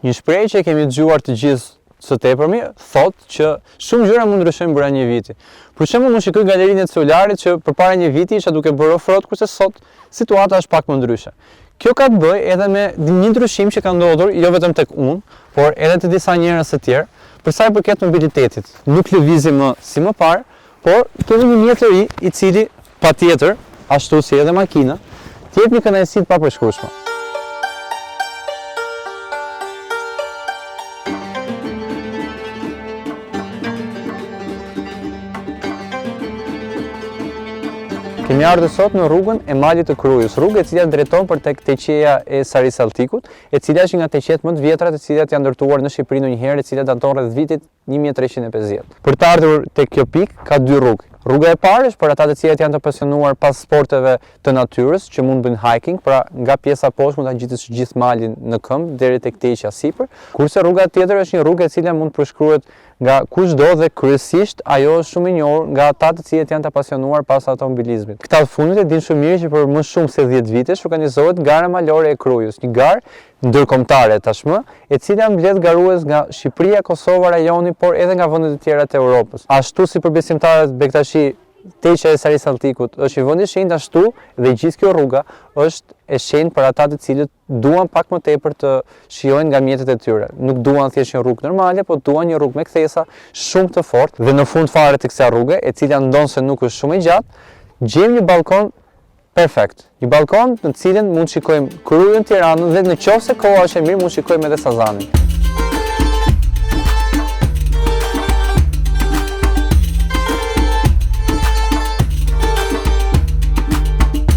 Një shprehje që e kemi dëgjuar të gjithë së tepërmi thotë që shumë gjëra mund ndryshojnë brenda një viti. Për shembull, unë shikoj galerinë e celularit që përpara një viti isha duke bërë off-road, kurse sot situata është pak më ndryshe. Kjo ka të bëjë edhe me një ndryshim që ka ndodhur jo vetëm tek unë, por edhe te disa njerëz të tjerë, për sa i përket mobilitetit. Nuk lëvizim më si më parë, por kemi një mjet të ri i cili patjetër, ashtu si edhe makina, të jep një kënaqësi të papërshkrueshme. Kemi ardhur sot në rrugën e Malit të Krujës, rrugë e cila drejton për tek teqeja e Sari Saltikut, e cila është një nga teqetë më të vjetra të cilat janë ndërtuar në Shqipëri ndonjëherë, e cila daton rreth vitit 1350. Për të ardhur tek kjo pikë ka dy rrugë. Rruga e parë është për ata të cilët janë të apasionuar pas sporteve të natyrës, që mund të bëjnë hiking, pra nga pjesa poshtë mund ta ngjitësh gjithë malin në këmbë deri tek teqja sipër, kurse rruga tjetër është një rrugë e cila mund të përshkruhet nga kushdo dhe kryesisht ajo është shumë e njohur nga ata të cilët janë të apasionuar pas automobilizmit. Këta të fundit e dinë shumë mirë që për më shumë se 10 vitesh organizohet gara malore e Krujës, një garë ndërkombëtare tashmë, e cila mbledh garues nga Shqipëria, Kosova, rajoni, por edhe nga vendet e tjera të Europës. Ashtu si për besimtarët bektashi, teqja e Sari Saltikut është një vend i shenjtë, ashtu dhe gjithë kjo rruga është e shenjtë për ata të cilët duan pak më tepër të shijojnë nga mjetet e tyre. Nuk duan thjesht një rrugë normale, po duan një rrugë me kthesa shumë të fortë dhe në fund fare të kësaj rruge, e cila ndonëse nuk është shumë e gjatë, gjejmë një ballkon Perfekt. Një ballkon në të cilin mund të shikojmë Krujën, Tiranën dhe në qoftë se koha është e mirë mund të shikojmë edhe Sazanin.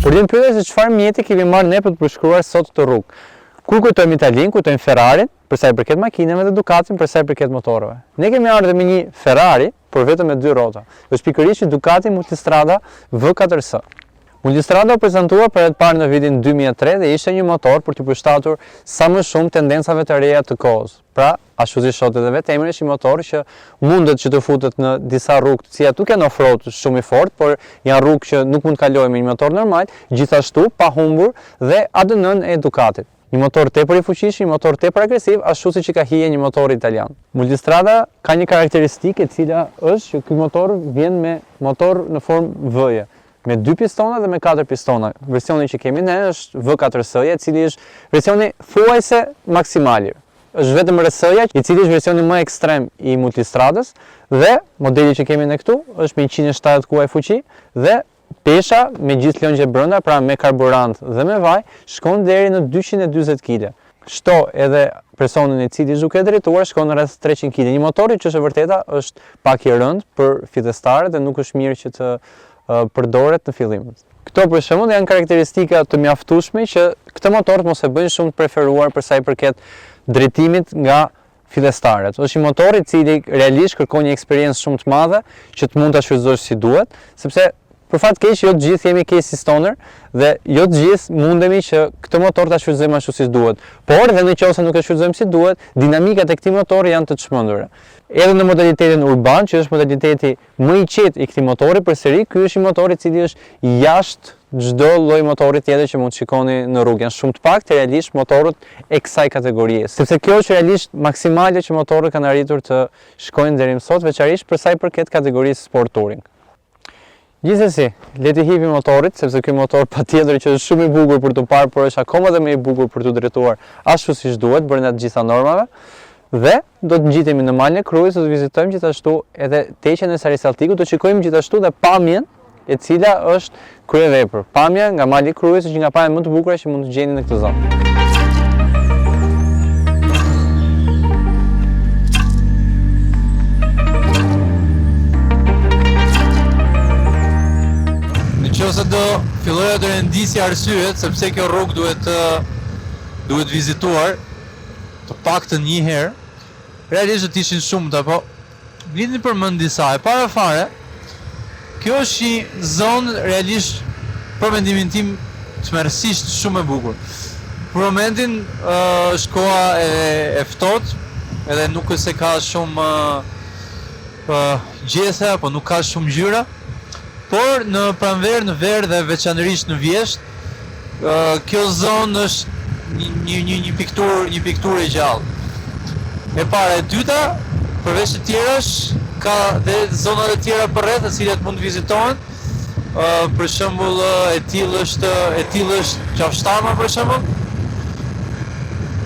Por lind pyetja se çfarë mjeti kemi marrë ne për të përshkruar sot këtë rrugë. Kur kujtojmë Italinë, kujtojmë Ferrarin, për sa i përket makinave dhe Ducatin për sa i përket motorëve. Ne kemi ardhur me një Ferrari, por vetëm me dy rrota. Është pikërisht një Ducati Multistrada V4S. Multistrada u prezantua për herë të parë në vitin 2003 dhe ishte një motor për t'iu përshtatur sa më shumë tendencave të reja të kohës. Pra, ashtu si thotë edhe vetë emri, është një motor që mundet që të futet në disa rrugë të cilat nuk janë off-road shumë i fortë, por janë rrugë që nuk mund të kalojë me një motor normal, gjithashtu pa humbur dhe ADN-në e Ducatit. Një motor tepër i fuqishëm, një motor tepër agresiv, ashtu siç i ka hije një motor italian. Multistrada ka një karakteristikë e cila është që ky motor vjen me motor në formë V-je, me dy pistona dhe me katër pistona. Versioni që kemi ne është V4S-ja, i cili është versioni thuajse maksimali. Është vetëm RS-ja, i cili është versioni më ekstrem i Multistradës dhe modeli që kemi ne këtu është me 170 kuaj fuqi dhe Pesha me gjithë lëngje brenda, pra me karburant dhe me vaj, shkon deri në 240 kg. Shto edhe personin i cili është duke e drejtuar shkon rreth 300 kg. Një motor që është e vërteta është pak i rëndë për fillestarët dhe nuk është mirë që të përdoret në fillim. Këto për shembull janë karakteristika të mjaftueshme që këtë motor të mos e bëjnë shumë të preferuar për sa i përket drejtimit nga fillestarët. Është një motor i cili realisht kërkon një eksperiencë shumë të madhe që të mund ta shfrytëzosh si duhet, sepse për fat keq jo të gjithë jemi Casey Stoner dhe jo të gjithë mundemi që këtë motor ta shfrytëzojmë ashtu siç duhet. Por dhe në qoftë se nuk e shfrytëzojmë si duhet, dinamikat e këtij motori janë të çmendura. Edhe në modalitetin urban, që është modaliteti më i qetë i këtij motori, përsëri ky është një motor i cili është jashtë çdo lloj motori tjetër që mund të shikoni në rrugë. Janë shumë të paktë realisht motorët e kësaj kategorie, sepse kjo është realisht maksimale që motorët kanë arritur të shkojnë deri më sot, veçanërisht për sa i përket kategorisë Sport Touring. Gjithsesi, le t'i hipim motorit, sepse ky motor patjetër që është shumë i bukur për t'u parë, por është akoma dhe më i bukur për t'u drejtuar ashtu siç duhet brenda të gjitha normave. Dhe do të ngjitemi në malin e Krujës, do të vizitojmë gjithashtu edhe teqen e Sari Saltikut, do të shikojmë gjithashtu dhe pamjen e cila është kryevepër. Pamja nga mali i Krujës është një nga pamjet më të bukura që mund të gjeni në këtë zonë. Në qoftë se do filloja të rendisja arsyet sepse kjo rrugë duhet duhet vizituar të paktën një herë, realisht do të ishin shumta, po më lini përmend disa. E para fare, kjo është një zonë realisht për mendimin tim tmerrësisht shumë e bukur. Për momentin është koha e, e ftohtë, edhe nuk është se ka shumë gjethe apo nuk ka shumë ngjyra, por në pranverë, në verë dhe veçanërisht në vjeshtë, kjo zonë është një një një një pikturë, një pikturë e gjallë. E para, e dyta, përveç të tjerash, ka dhe zona të tjera përreth, të cilat mund të vizitohen. Ë për shembull, e tillë është e tillë është Qafë Shtama për shembull,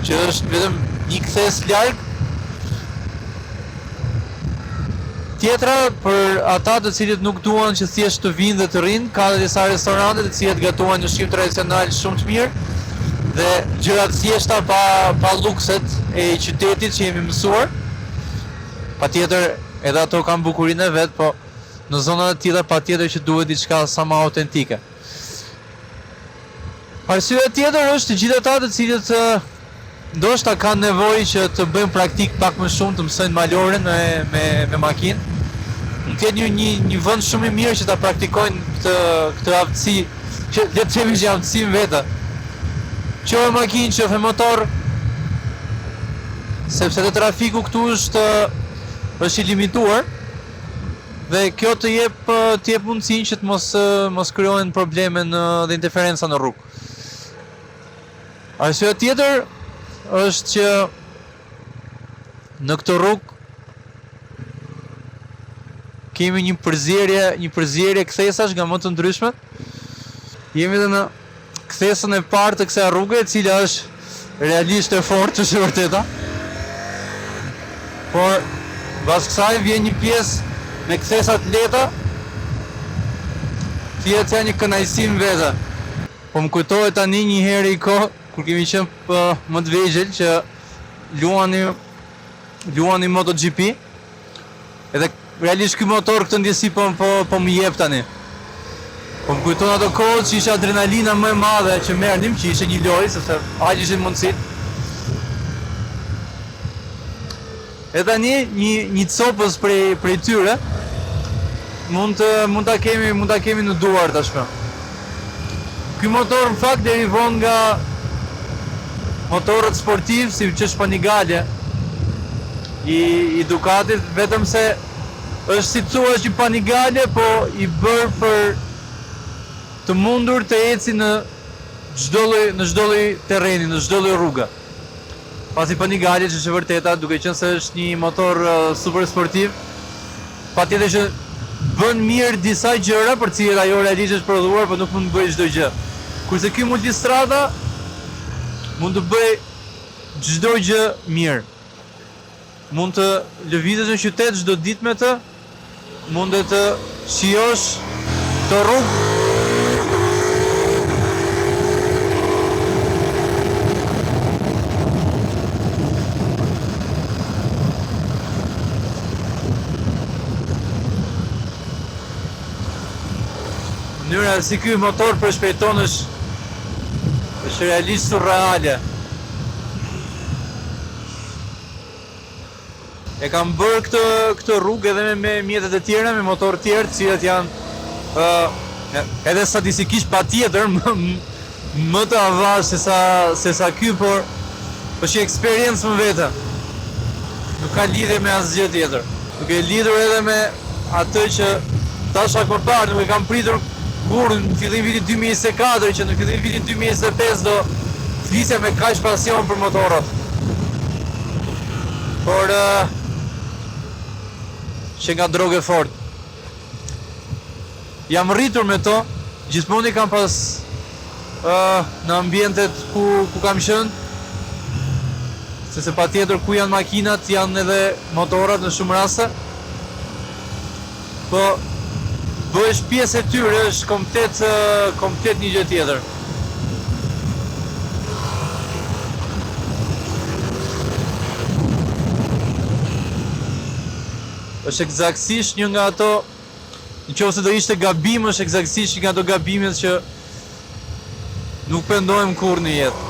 që është vetëm një kthesë larg. Tjetra, për ata të cilët nuk duan që thjesht të vijnë dhe të rrinë, ka dhe disa restorante të cilat gatuajnë ushqim tradicional shumë të mirë dhe gjëra të thjeshta pa pa lukset e qytetit që jemi mësuar. Patjetër edhe ato kanë bukurinë e vet, po në zona të tilla patjetër që duhet diçka sa më autentike. Arsyeja tjetër është të gjithë ata të cilët ndoshta kanë nevojë që të bëjnë praktikë pak më shumë, të mësojnë maloren me me me makinë. Mund të jetë një një një vend shumë i mirë që ta praktikojnë këtë këtë aftësi, që le të themi që aftësi në vete. Qoftë makinë, qoftë motor, sepse dhe trafiku këtu është është i limituar dhe kjo të jep të jep mundësinë që të mos mos krijohen probleme në dhe interferenca në rrugë. Arsyeja tjetër është që në këtë rrugë kemi një përzierje, një përzierje kthesash nga më të ndryshmet. Jemi dhe në kthesën e parë të kësaj rruge, e cila është realisht e fortë, është e vërteta. Por mbas kësaj vjen një pjesë me kthesa të lehta, të jetë një kënaqësi në vete. Po më kujtohet tani një herë i kohë kur kemi qenë po, më të vegjël që luanim luanim MotoGP. Edhe realisht ky motor këtë ndjesi po po po më jep tani. Po më kujton ato kohë që ishte adrenalina më e madhe që merrnim, që ishte një lojë, sepse aq ishin mundësitë. E tani një një copëz prej prej tyre mund të mund ta kemi mund ta kemi në duar tashmë. Ky motor në fakt derivon nga motorët sportiv si që është Panigale i i Ducatit, vetëm se është si të thuash një Panigale, po i bërë për të mundur të eci në çdo lloj në çdo lloj terreni, në çdo lloj rruge. Pasi Panigale që është e vërteta, duke qenë se është një motor super sportiv, patjetër që bën mirë disa gjëra për të cilat ajo realisht është prodhuar, por nuk mund të bëjë çdo gjë. Kurse ky Multistrada mund të bëjë çdo gjë mirë. Mund të lëvizësh në qytet çdo ditë me të, mund dhe të shijosh këtë rrugë. Mënyra si ky motor përshpejton është është realisht surreale. E kam bërë këtë këtë rrugë edhe me, me mjetet e tjera, me motorë të tjerë, të cilat janë ë uh, edhe statistikisht patjetër më më të avash se sa se sa ky, por është një eksperiencë më vete. Nuk ka lidhje me asgjë tjetër. Duke e lidhur edhe me atë që thashë pak më parë, nuk e kam pritur kurrë në fillim vitit 2024, që në fillim vitit 2025 do flisja me kaq pasion për motorrat. Por uh, që nga drogë e fortë. Jam rritur me to, gjithmonë i kam pas uh, në ambientet ku ku kam qenë. Sepse patjetër ku janë makinat, janë edhe motorrat në shumë raste. Po bëhesh pjesë e tyre është komplet komplet një gjë tjetër. Është ekzaktësisht një nga ato, në qoftë se do ishte gabim, është ekzaktësisht një nga ato gabimet që nuk pendohem kurrë në jetë.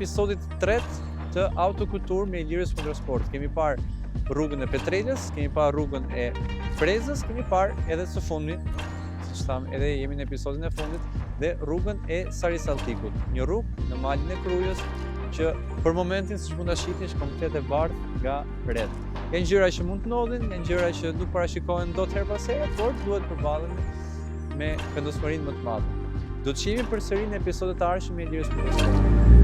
episodit të tretë të Autokulturë me Ilirius Motorsport. Kemi parë rrugën e Petrelës, kemi parë rrugën e Frezës, kemi parë edhe së fundmi, siç thamë, edhe jemi në episodin e fundit, dhe rrugën e Sarisaltikut. Një rrugë në malin e Krujës që për momentin siç mund ta shihni është komplet e bardhë nga retë. Janë gjëra që mund të ndodhin, janë gjëra që nuk parashikohen dot herë pas here, por duhet përballemi me vendosmërinë më të madhe. Do të shihemi përsëri në episodet e ardhshme me Ilirius Motorsport.